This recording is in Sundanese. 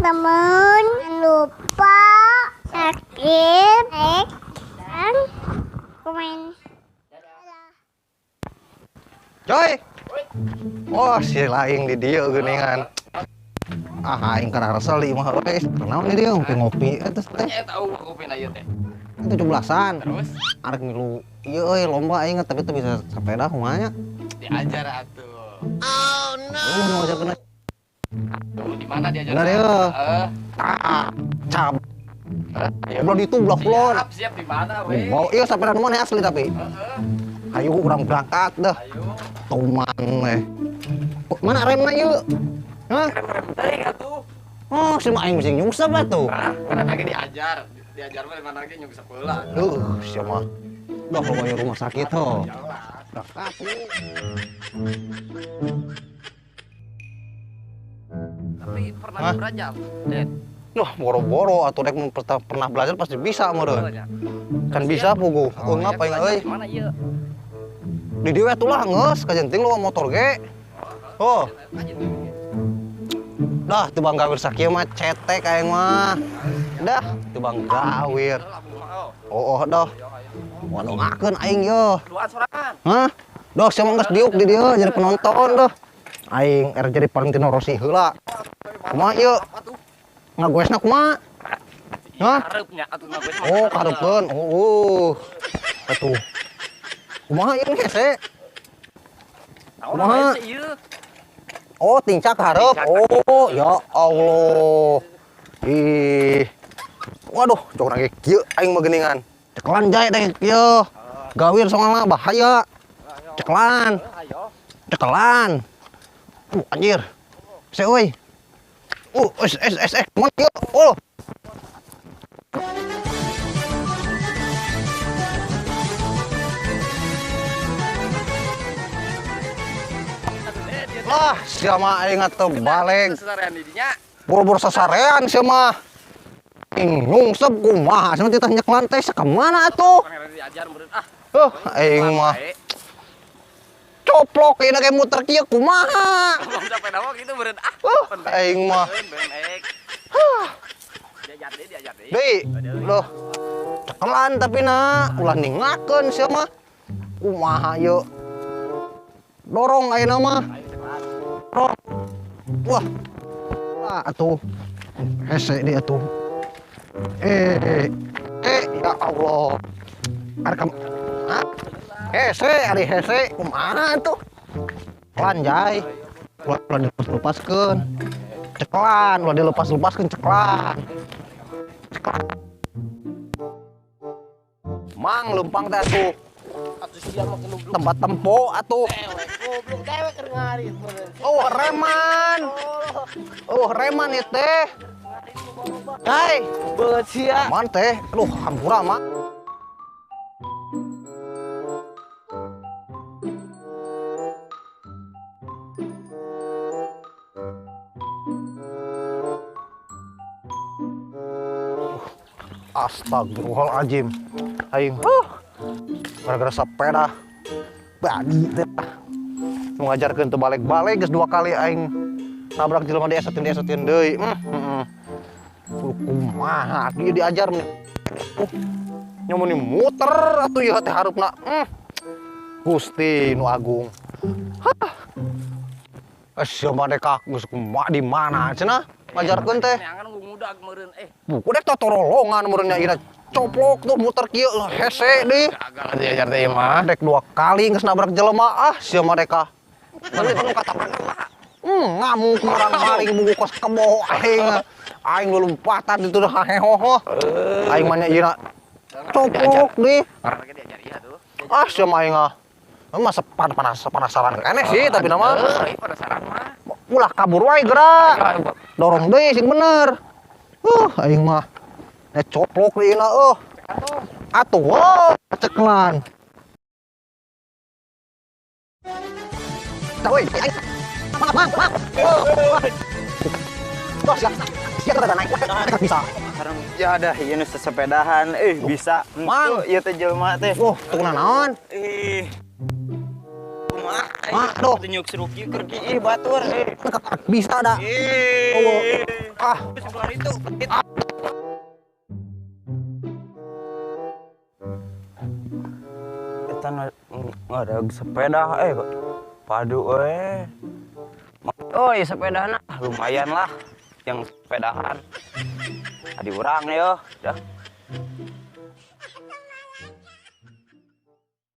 Teman-teman, jangan lupa subscribe, like, dan komen. Coy. Oh, si laing di dieu geuningan. Ah, aing karasa li mah euy. Kunaon di dieu ngopi eta teh. Ya tahu ngopi na ieu teh. 17-an. Terus arek milu ieu euy lomba aing tapi teu bisa sepeda kumaha nya. Diajar atuh. Oh no. Oh, ngajarkeun. Di mana diajar? Bener ya. Heeh. Ah, cap. Belum itu blok kulon. Siap, siap di mana we? Mau ieu sepeda nu mana asli tapi. Heeh. Ayo urang berangkat dah. Ayo. Tuman eh. Mana remna ieu? Hah? Rem teuing atuh. Oh, si mah aing mesti nyungsep atuh. Mana lagi diajar. Diajar mah di mana lagi nyungsep heula. Duh, sia mah. Dah bawa rumah sakit ho. Berangkat. Tapi pernah belajar, Den. Wah, boro-boro atuh rek mun pernah belajar pasti bisa meureun. Kan bisa puguh. Oh, ngapa aing euy? Mana ieu? Di dieu atuh lah geus kajenting lu motor ge. Oh. Dah teu bang gawir sakieu mah cetek aing mah. Dah teu bang gawir. Oh, oh dah. Wadongakeun aing ye. Duaan sorangan. Hah? Dah sia mah geus diuk di dieu jadi penonton dah. Aing er jadi Valentino Rossi heula. Kumaha ieu? Ngagoesna kumaha? Hah? Kareupnya atuh ngagoes mah. Oh, kareupeun. Oh. Atuh. Kumaha ieu hese? Kumaha? Oh, tincak hareup. Oh, ya Allah. Ih. Waduh, cok lagi kieu aing mah geuningan. Cekelan jae deh kieu. Gawir soalna bahaya. Cekelan. Cekelan. Anjir. Se euy. Es es es eh, mun kieu. Oh. Lah, sia mah aing atuh balik. Sasarean di dinya. Boro-boro sasarean sia mah. Aing nyungsep kumaha sia titah nyekelan teh sakamana atuh? Diajar meureun ah. Aing mah. Coplok ieu ge muter kieu kumaha? Ngomong sepeda mah kitu meureun ah. Aing mah. Diajar deui, diajar deui. Deui. Loh. Cekelan tapi na ulah ningakeun sia mah. Kumaha ieu? Dorong ayeuna mah. Wah. Wah, atuh. Hese dia atuh. Ya Allah. Arkam. Hese, ari hese kumaha atuh? Pelan jai. Ulah dilepas-lepaskeun. Cekelan, ulah dilepas-lepaskeun cekelan. Cekelan. Mang leumpang teh atuh. Tempat tempo atuh. Oh, reman. Oh, reman ieu teh. Hai, beut sia. Man teh. Aduh, hampura mah. Astagfirullahaladzim. Aing. Gara-gara sepeda bagi teh. Ngajarkeun teu balik-balik geus 2 kali aing nabrak jelema diesetin deui. Kumaha atuh diajar nya mun muter atuh ieu teh hareupna. Gusti nu agung. Hah. Sia mah dek geus kumaha di mana cenah ngajarkeun teh. Neangan ngudag meureun eh. Buku dek totorolongan meureun nya ieu coplok tuh muter kieu hese deui. Gagal diajar teh mah. Dek 2 kali geus nabrak jelema ah sia mah dek ah. Nanti kata ngamuk orang maling buku kos kebo aing. Aing lompatan itu dah hehoh. Aing mah nya ieu coplok deui. Diajar ieu tuh. Ah sia mah aing ah. Masa penasaran keneh sih tapi nama. Penasaran mah. Ulah kabur wae gerak. Dorong deui sing bener. Aing mah. Nya coplok deui na eueuh. Atuh wah ceklan. Woi, aing. Mang, mang. Wah, siap. Siap naik. Bisa. Ya dah ieu nu sesepedahan bisa. Mang, ieu teh jelema teh. Oh, tuh naon? Ih. mah. Aduh. Tunjuk seruki keur ih batur. Bisa dah. Oh. Ah, sebelah itu. Eta ada sepeda padu Oh, iya sepedana lumayan lah yang sepedahan. Adi urang yo, dah.